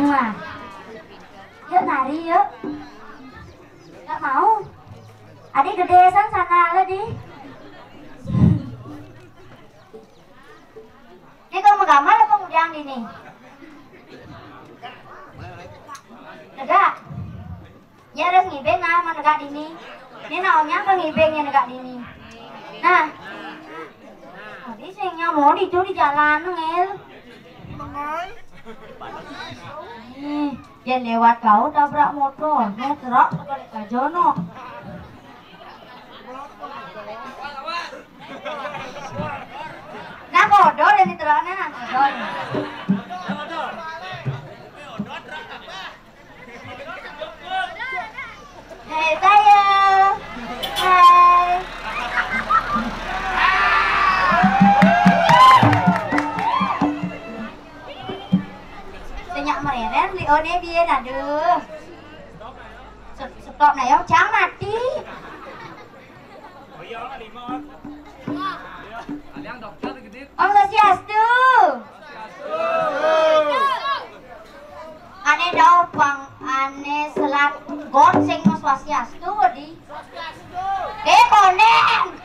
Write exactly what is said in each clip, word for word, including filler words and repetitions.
Wah. Yuk nari yuk. Nggak mau. Adik gedé san sana lah di. Ini kau menggambar apa mudang di ini? Tegak. Ya harus ngibing nah, menegak dini. Ini naonnya ke ngibing yang negak dini. Nah. Tadi sing nyamon itu di jalan ngel. Nih, dia lewat kau tabrak motor, nih truk kebalik ke jono. Nah, bodor ini truknya nah, bodor. Hei, saya. Hai. Senyak mereren, beli one bien, aduh. Stop na yo, cang mati. Om Swastiastu. Ane dau pang ane selat got sing Om Swastiastu di. Eh, konen.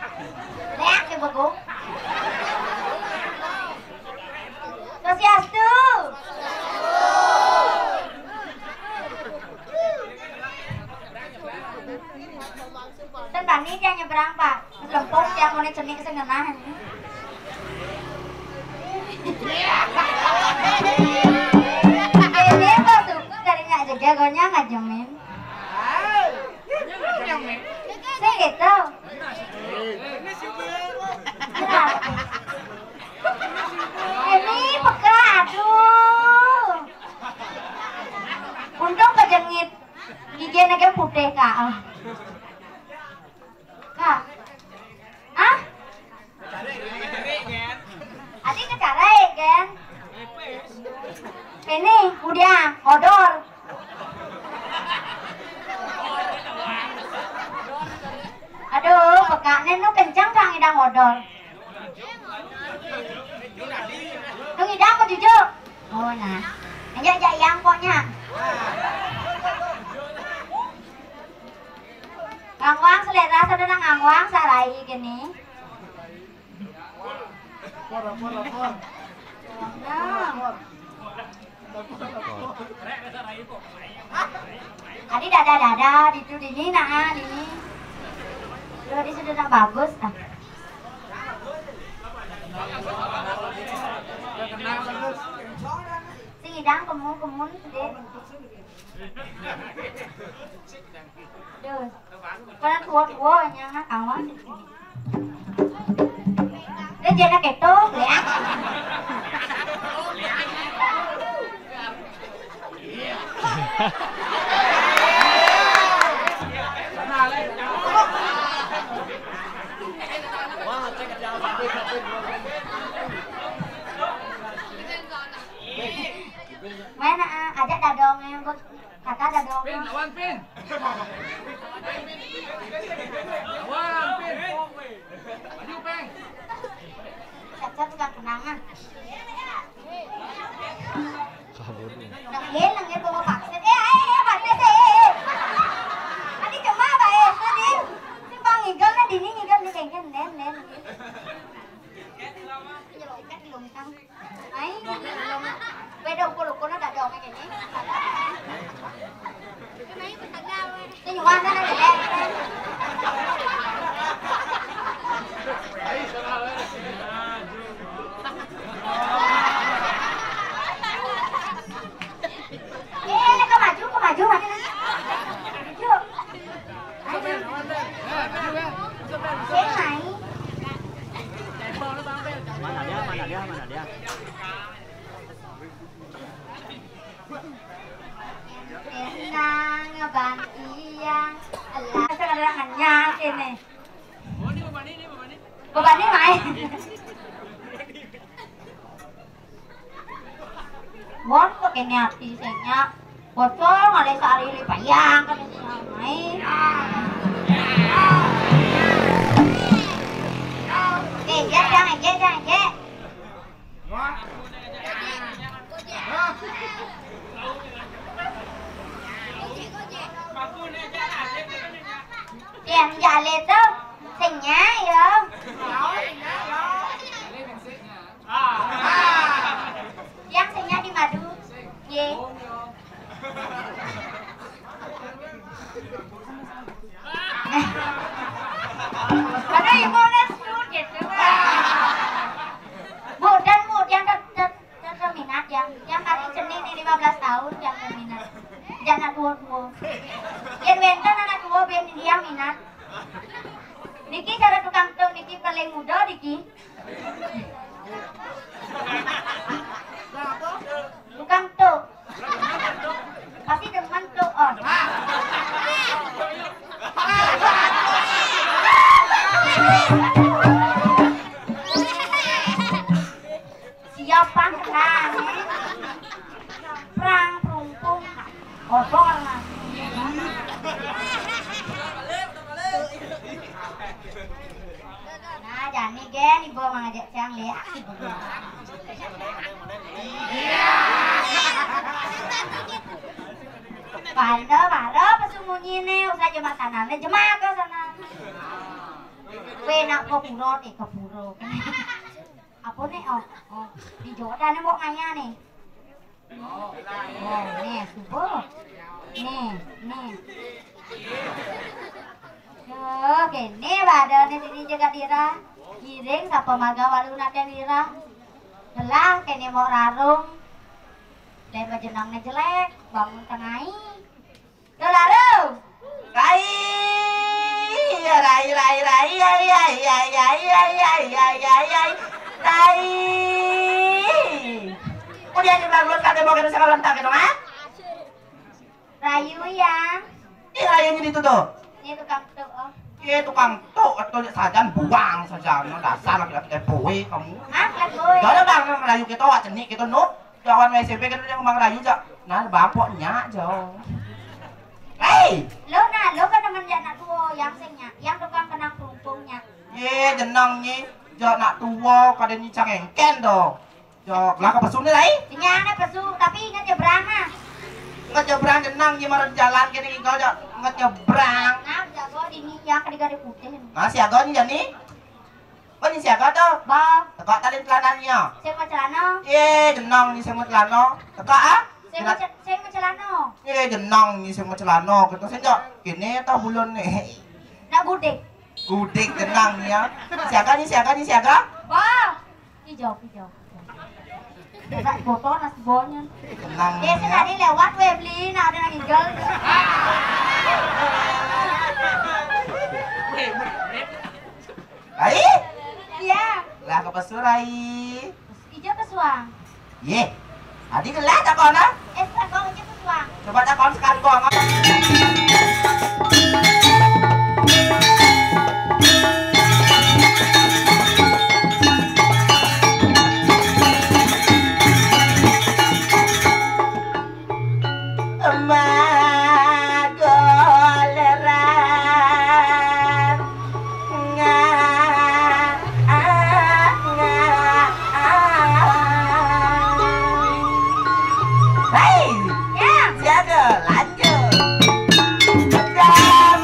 Leak ya bego. Swastiastu. Ten bani dia nyebrang, Pak. Lempung dia mau cenik sengenah. Ini apa tuh? Dari nyak jaga gonya ngajemin. Sing gitu. Ini peka, aduh. Untung kejengit. Gigi anak yang putih, Kak. Kak. Hah? Ati kecarai, kan? Ini, udah, odor. Aduh, pekaknya nu kenceng kang idang odor. Nu idang kok jujur. Oh, nah. Aja aja yang pokoknya. Ngangwang selera saudara ngangwang sarai gini. Nah. Tadi dada-dada di tu dini nah dini. Lo di sudah nak bagus ah. Sing idang kemu kemun sedih. Duh. Pada tua-tua yang nak kawan. Dia jadi keto, ya. Mana ah, ajak dadong yang buat Kakak ada dong. Pin, lawan Pin. Lawan Pin. Maju Pin. Cacat gak kenangan. Kabur. Nang dia, nang dia bawa vaksin. Eh, eh, eh, vaksin, eh, eh. Tadi cuma apa, eh, tadi. Simpang ngigel, nah, dini ngigel, nih, kengken, nen, nen. Nyeloket di lungkang. Ai, beda ukur-ukurnya ada dong kayaknya. Ini nyuwah kan ada. Eh, ke maju, ke maju, maju. Maju. Ayo. Sing naik. Mana dia, mana dia, mana dia? Tenang, Bang Iyang. Alah, sekarang hanya ini. Bebani main. Bon, kok ini hati saya. Bocor, ada sehari lipayang, kan ini main. Oke, jangan, jangan, jangan, jangan. Sing nyak ya. Yang sing nyak di madu. Nggih. Karena ibu udah sud gitu. Bu, dan Bu, yang ter, ter, ter, ter minat yang, yang kali jenih nih lima belas tahun yang ter minat. Jangan tua-tua. Yang wenten anak tua ben dia minat. Niki cara tukang tuk niki paling muda niki. Tukang tuk. Pasti demen tuk, oh. Siapa kenal, eh? Prang, prumpung, obor lah. Nah, jani gen ibu mangajak cang lihat. Panda, panda, pesu munyi ne, usah jemak tanam ne, jemak ke sana. Kue nak ke pura, eh, ke pura. Apa ne? Oh, oh, di Jordan ne, mbok ngaya ne. Oh, ne, subuh. Ne, ne. Yo, kene badane dini jaga dira. Giring sapa maga walu nate wira. Gelah kene mok rarung. Dai bajenengne jelek, bangun tengai. Yo, laru. Rai, ya, rai, rai, rai, ya, ya, ya, ya, ya, ya, ya, ya, ya, ya, rai. Kok dia nyeblang lu kate mau kena sekolah entar gitu, ha? Rayu ya. Ini rayunya di tuh. Ini tukang tuk, oh. Iya, tukang tuk, atau lihat sajan buang saja, no, dasar laki-laki kayak boy kamu. Ah, kan boy. Gak ada bang, rayu kita, wak cenik kita, no. Kawan S M P kita yang bang rayu, cak. Nah, bampok nyak, jauh. Hei! Lo nah, lo kan temen jak nak tua, yang sing nyak, yang tukang kenang kerumpungnya. Ye, jenang ni, jak nak tua, kada ni cangengken, doh. Yo, lah ke pesu ni, Rai? Ini anak pesu, tapi ingat nyebrang, ah. Ingat nyebrang, jenang, ni marah jalan kene, ingat, jak. Ingat nyebrang. Nah, jago di ni, yang ketiga di putih. Nah, siaga ni, jani. Oh, ni siaga tu? Ba. Tegak tali celananya. Sing mau celana. Ye, jenang ni sing mau celana. Tegak, ah? Sing mau ce-, sing mau celana. Ye, jenang ni sing mau celana. Kita sing, jak. Kene tau bulan ni. Nak gudik. Gudik, jenang ni, ya. Siaga ni, siaga ni, siaga. Ba. Hijau, hijau. Besar kotor nasi bawahnya. Tenang. Dia sih tadi lewat, weh, beli, nah, ada yang hijau. Rai? Iya. Lah, ke pesu, Rai? Hijau pesuang. Ye. Adi gelah takon, ah? Eh, takon aja pesuang. Coba takon sekali, Bang. Magoleran. Nga, ah, nga, ah. Hei, ya. Siaga, lanjut. Jam, jam, jam.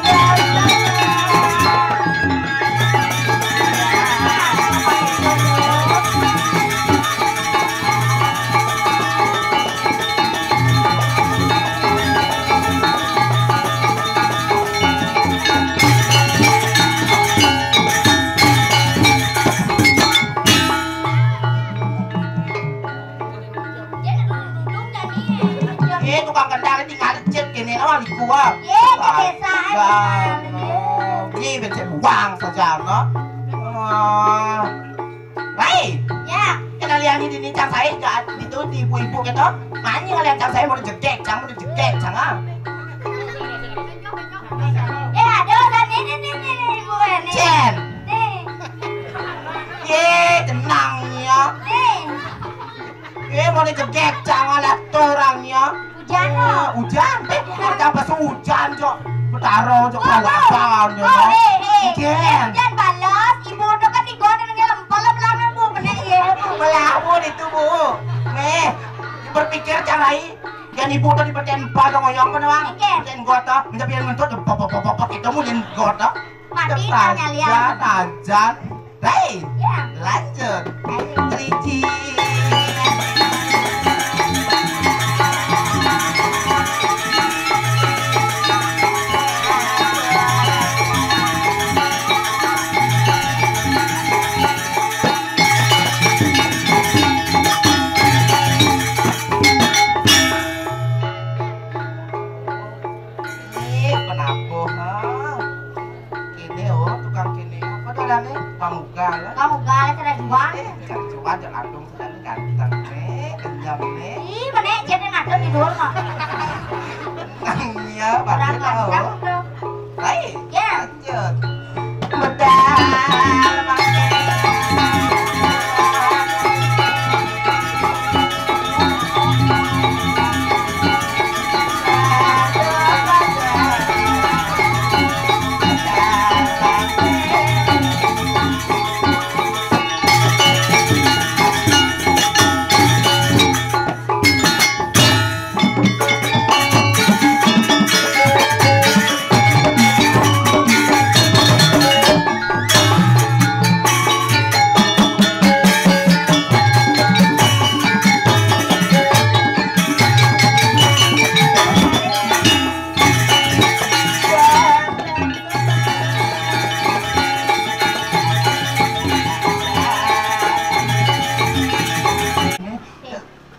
Eh, tukang kendang tinggal cek kene awal di gua. Ye, ke desa aja. Ye, becek buang saja, no. Ah. Rai. Ya. Kena lihat ini, ini cang saya, di tu, di ibu-ibu gitu. Mana ngeliat cang saya mau jegek, cang mau jegek, cang, ah. Eh, ada, ada, nih, nih, nih, nih, nih, ibu, eh, nih. Cen. Nih. Ye, tenang ya. Nih. Ye, mau dijegek, cang, alat orang ya. Hujan, oh. Eh, hujan. Eh, hujan apa sih hujan, Cok? Betaro, Cok, oh, kawasan, oh, ya. Oh, eh, eh. Hujan. Eh, hujan balas, ibu udah kan digoda dengan lempel, lempel, Bu, kena, iya, Bu. Melamun itu, Bu. Nih, berpikir cang rai. Yang ibu tadi percaya empat dong, oyong mana, Bang? Oke. Percaya gua, toh. Minta biar ngentut, pop, pop, pop, pop, pop, itu mungkin gua, toh. Mat, Kita nyalian. Tajan, tajan. Hei, ya. Lanjut. Ayo. Trici. Eh, penabuh, ha. Kene, oh, tukang kene. Apa tuh adané? Bang Ugal, ya? Bang Ugal, cara jual. Eh, cara jual, jangan langsung. Ganteng, Nek. Kenyang, Nek. Ih, menek, jadi ngadep di luar, kok. Iya, Pak. Orang Tina, oh. Ganteng, tuh. Baik, ya. Lanjut. Medal, Mas.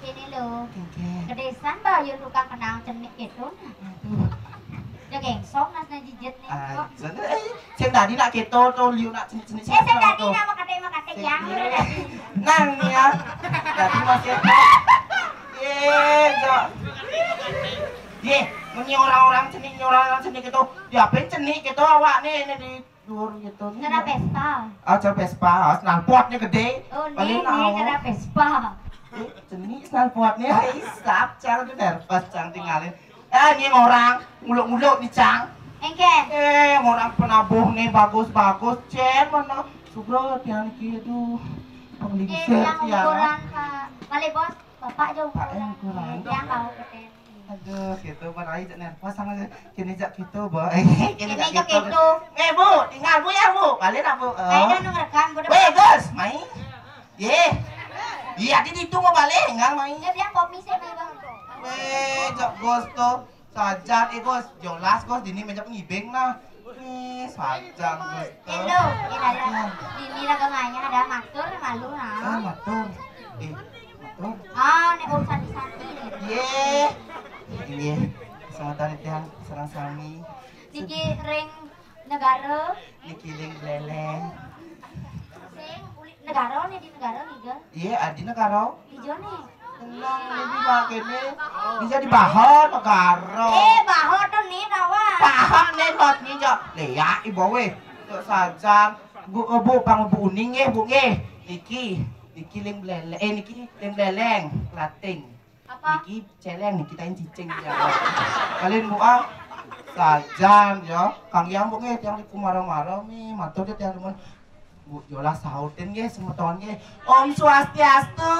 Ini lho. Kéngkén. Gedésan, Mbah, yo tukang kenang cenik kéto, nah. Aduh. Ya, gengsong, nas, nah, jijet nih, kok. Aja, eh, sing tadi nak kéto, to, liu nak cenik-cenik. Eh, sing tadi nak makaté-makaté, yang, udah tadi. Nang, ya. Tadi masih kéto. Ye, Cok. Ye, muni orang-orang cenik, orang-orang cenik kéto. Ya, ben cenik kéto awak nih, ini di Dur gitu nih. Cara Vespa. Ah, cara Vespa. Ah, knalpotnya gedé. Oh, nih, nih, cara Vespa. Eh, cenik knalpotnya. Isap, cara tuh nervous, cang tinggalin. Eh, ini orang nguluk-nguluk nih, cang. Engken. Eh, orang penabuh nih, bagus-bagus, cen, mana? Subro, tiang iki, aduh. Penglingsir, tiang, tiang. Ukuran, Pak. Balik, Bos. Bapak aja ukuran. Pak, eh, ukuran. Tiang mau keten. Aduh, gitu, Pak Rai, jak nervous sama kene jak gitu, Boy. Kene jak gitu. Eh, Bu, tinggal Bu ya, Bu. Balik lah, Bu. Oh. Kayaknya nu ngerekam, Bu. Weh, Gus, mai. Ye. Iya, di itu mau balik, tinggal mai. Ya, dia kopi sih, Bang. Weh, jak Gus tuh. Sajan, eh, Gus. Jelas, Gus, dini meja ngibing nah. Weh, sajan, Gus. Hello, ini ada. Dini lah kemanya ada matur, malu nah. Ah, matur. Eh, matur. Ah, nek urusan di sati nih. Iye. Iye. Semeton titiang sareng sami. Niki ring negara. Niki ring Bléléng. Sing uli negara nih, di negara nih, Jon. Iye, adi negara. Di Jon nih. Tenang, ini Pak, ini. Bisa di Bahor negara. Eh, Bahor tuh nih, Rawa. Paham nih, not nih, Jok. Lé ya, ibu weh. Cok sajan. Bu, eh, Bu, pang Bu Uning nggih, Bu nggih. Niki, niki ling Bléléng, eh, niki ling Bléléng, Klating. Apa? Niki céléng, niki tain cicing ya. Kalian Bu, ah, sajan ya. Kang Yang, Bu nggih, tiang niku mara-mara mi, matur ya tiang demen. Bu, jolah sautin nggih, semeton nggih. Om Swastiastu.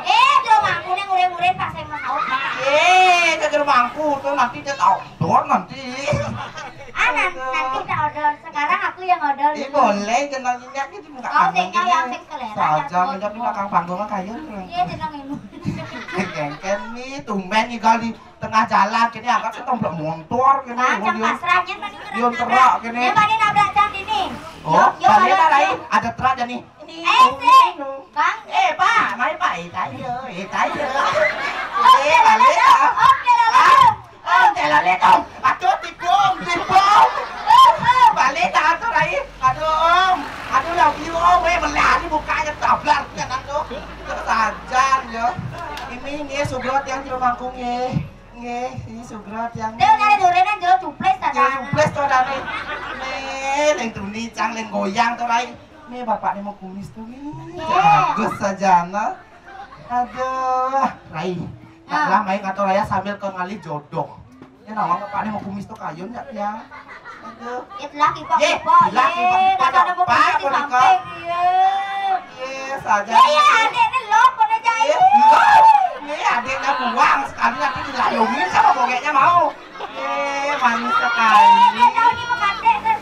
Eh, jero mangku ning urip-urip pas sing mau saut. Eh, jero mangku tuh nanti dia odol nanti. Ah, nan-, nanti tak odol. Sekarang aku yang odol. Eh, boleh, kenal nyenyak gitu, bukan. Oh, sing yang, yang sing selera. Saja, aku minta di belakang panggung kayu. Iya, jeneng ibu. Kéngkén nih, tumben nih kali. Tengah jalan kene angkat sing tomplok montor kene. Lah, jam pasrah yen tadi. Yo terak kene. Ya, tadi nabrak jam dini. Oh, yo, yo, balik balik. Lah, Rai, ada terak jani. Ini. Eh, sing. Bang. Eh, Pak, mari Pak, eh, tayo, eh, tayo. Eh, balik lah. Oke lah, lah. Ah, oh, jalan lagi, Om. Aduh, tikung, tikung. Balik lah, aduh, Rai. Aduh, Om. Aduh, love you, Om. Eh, belah ni mukanya tabrak kanan tu. Sajan ya. Ini nggih sugrot yang di rumahku nggih. Nggih, ini sugrot yang. Dia nyari durian aja, cuples ta. Ya, cuples to, Dani. Nih, leng tuni, cang, leng goyang to, Rai. Nih, bapaknya mau kumis tuh, nih. Iya. Bagus saja, nah. Aduh, Rai. Ah. Lah, main ngatur raya sambil ke ngalih jodoh. Ya, nawang bapaknya mau kumis tuh kayun ya, ya. Aduh. Itulah kipok-kipok, ye, itulah ye, kipok-kipok, kata ada mau Pak, kumis di boneka. Samping, ye. Ye, saja. Ye, ye, adiknya lo, kok aja, ye. Ye, lo. Ini adiknya buang, sekali nanti dilayungin sama bogeknya mau. Ye, manis sekali. Ye, dia tahu ini mau kate, kan?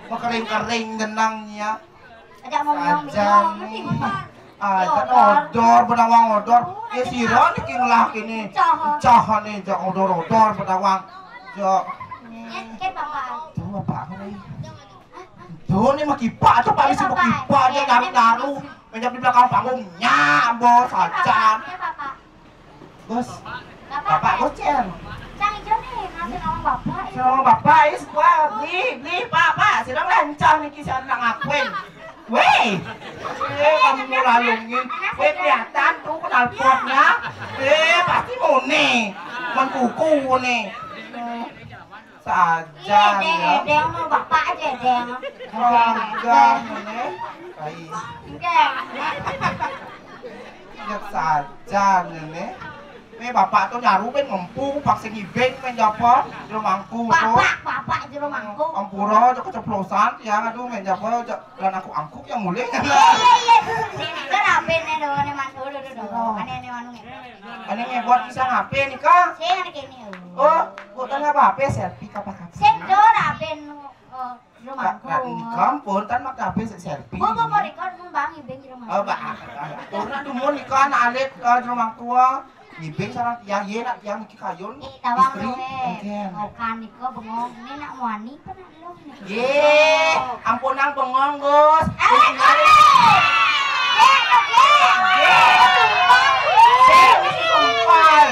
Makering-kering jenengnya. Ajak ngomong. Saja bingung, nih. Ngerti, Bapak? Ah, ya, kan odor. Odor, benawang odor. Ya, sira niki ngelah kene. Cah. Cahane jak odor-odor benawang. Jak. Yen, ken Bapak. Tuh, Bapak aku nih. Tuh, ini mah kipak, tuh, paling sibuk kipak aja, nyaru-nyaru. Menyap di belakang panggung, nyambos, saja. Ya, Bapak. Gus. Bapak, Bapak Gus Cen. Cang ijo nih, ngasih nama Bapak. Nama Bapak, is, wah, beli, beli, Pak, Pak, sedang lancang nih kisah anak ngakuin. Weh, eh, kamu mau lalungin. Weh, kelihatan tuh knalpotnya. Eh, pasti mone. Menkuku mone. Saja. Ih, deng, ya. Deng, mau Bapak aja, deng. Saja, mone. Baik. Enggak. Ingat saja, nene. Ini bapak tuh nyaru ben ngempu, paksa ngibing main japa, jero mangku tuh. Bapak, bapak jero mangku. Ampura, aja keceplosan, ya, aduh, main japa, aja, dan aku angkuk yang mulai. Iya, iya, iya. Ini kan apa nih, doang, nih, mantu, duh, duh, duh. Oh. Aneh, aneh, anu, nih. Ini ngebuat bisa ngapain nih, Kak? Saya anak ini, oh. Oh, bukan apa-apa, selfie, apa-apa. Saya doang, apa, nu, oh. Jero mangku. Nah, nah, nika ampun, kan mak kabeh sik selfie. Bu, bu, bu, record mun bang ibing jero mangku. Oh, Pak, ah, ah, ah. Turun dumun nika anak alit, eh, jero mangku, ah. Ibing sareng tiang, ye, nak tiang niki kayun. Eh, tawang istri, kowe. Engken. Kau kan nika bengong, ini nak muani apa nak delok nih? Ye, ampun nang bengong, Gus. Eh, eh, eh. Ye, ye. Ye, sumpah.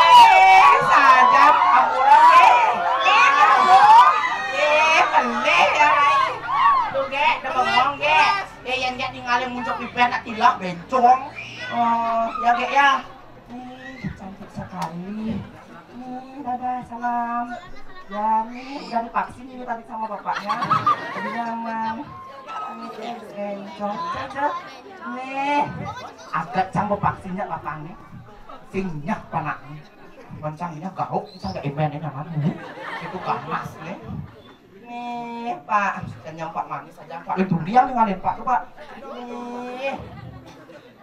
Eh, saja, ampura, eh. Eh, pelih, ya, Rai. Tuh, Gek, udah bengong, Gek. Eh, yang Gek ninggalin muncul pipet, nak tilak, bencong. Oh, ya, Gek, ya. Ih, cantik sekali. Ih, dadah, salam. Ya, nih, udah divaksin ini tadi sama bapaknya. Jadi nyaman. Nih, eh, cocok, cocok. Nih, agak cang vaksinnya bapaknya. Sing nyah panaknya. Mencangnya gauk, bisa nggak imennya nyaman. Itu ganas, nih. Nih, Pak. Kenyang, Pak, manis aja, Pak. Itu dia yang ngalin, Pak, tuh, Pak. Nih.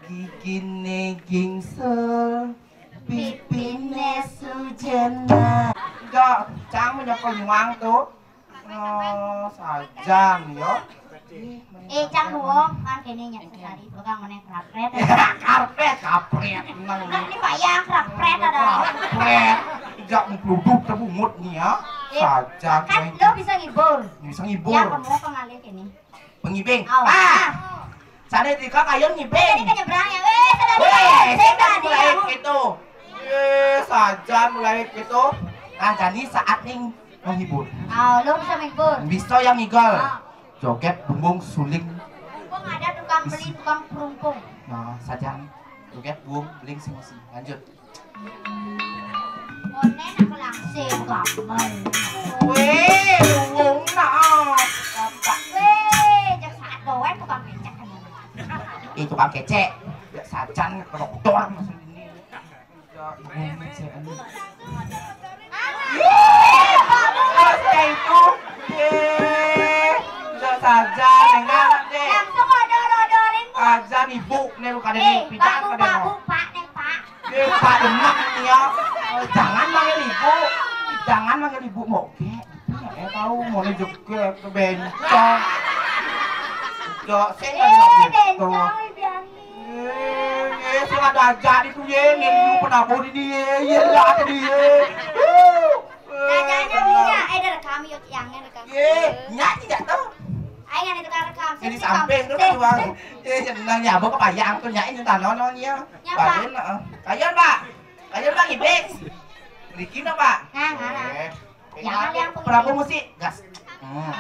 Gigine gingsul, pipine sujena. Enggak, cang menyapa nyuang tuh. Oh, sajan yo. Eh, cang duwong, kan kene nyak sekali, tukang meneh karpet. Karpet, kampret, emang. Nah, ini payah karpet ada. Karpet, ijak mengkeluduk tebungut nih ya. Eh, sajan. Kan lo bisa ngibur. Bisa ngibur. Ya, kamu pengalih ini. Pengibing. Oh. Ah. Sana di kak ayo ngibing. Jadi ke nyebrang ya. Weh, sudah. Weh, sing tadi mulai gitu. Ye, saja mulai gitu. Nah, jadi saat ning menghibur. Oh, lo bisa menghibur. Bisa yang ngigol. Oh. Joget, bumbung, suling. Mumpung ada tukang beli, tukang perumpung. Nah, saja joget, bumbung, beling, sing-sing. Lanjut. Konen aku langsing gamel. Weh, wong nak. Weh, jak saat doang tukang kecek. Ih, tukang kecek. Ya sajan ke dokter maksud ini. Ya, ibu ngecek ini. Weh, bapak. Terus kayak itu. Ye. Ya sajan, enggak deh. Langsung odor-odorin, Bu. Ajan ibu nih lu kada. Eh, nih, pindah babu, kada babu, nih. Pak, nih, Pak. Eh, Pak Demak nih ya. Eh, jangan manggil ibu. Jangan manggil ibu, moge. Eh, tahu, mau joget ke bencong. Jok, saya nggak bilang bencong. Eh, bencong, Ibu Ani. Eh, eh, saya ada aja itu, ye. Ini lu penabur ini, ye. Ye, lah, ada dia. Wuh. Nah, jangan minyak, eh, direkam, yuk, yang rekam. Ye, nyanyi nggak tahu. Ayo, nggak ada tukang rekam. Jadi samping tuh, Bang. Eh, senang ya, abang kebayang tuh, nyanyi, nyanyi, nyanyi, ya. Nyapa? Baru, heeh. Ayo, Pak. Ayo, Pak, ngibing. Bikin apa? Nah, nah, nah. Eh, jangan yang Prabu musik, gas. Hmm.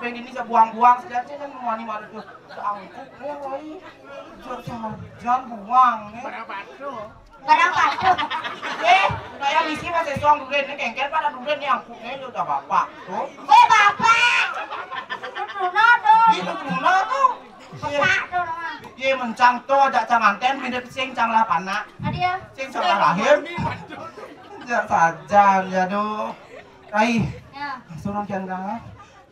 Ini saya buang-buang, saya lihat saya kan rumah ni mana tu. Angkuk ni, woi. Jangan buang ni. Barang patuh. Barang patuh. Eh, kayak misi masih suang duren ni, kengkel pada duren ni angkuk ni, lu dah bapak tu. Weh, bapak. Itu Bruno tu. Itu Bruno tu. Bapak tu, Mak. Ye, mencang tu, ajak cang anten, bini sing cang lah panak. Ada ya? Sing cang lah rahim. Ajak saja, ya tu. Ai, ya. Suruh kian dah.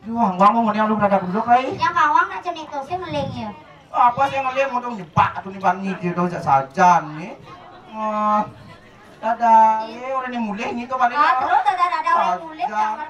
Duh, awang mau ni, lu berada duduk, ai. Yang kawang nak cenik tu, sing ngeling ya. Apa sih ngeling, mau dong nyepak tu ni, bang ni, dia tu, ajak saja ni. Ah, dadah, ye, orang ni mulih ni tu balik. Ah, terus dadah, dadah, orang mulih, saja. Jangan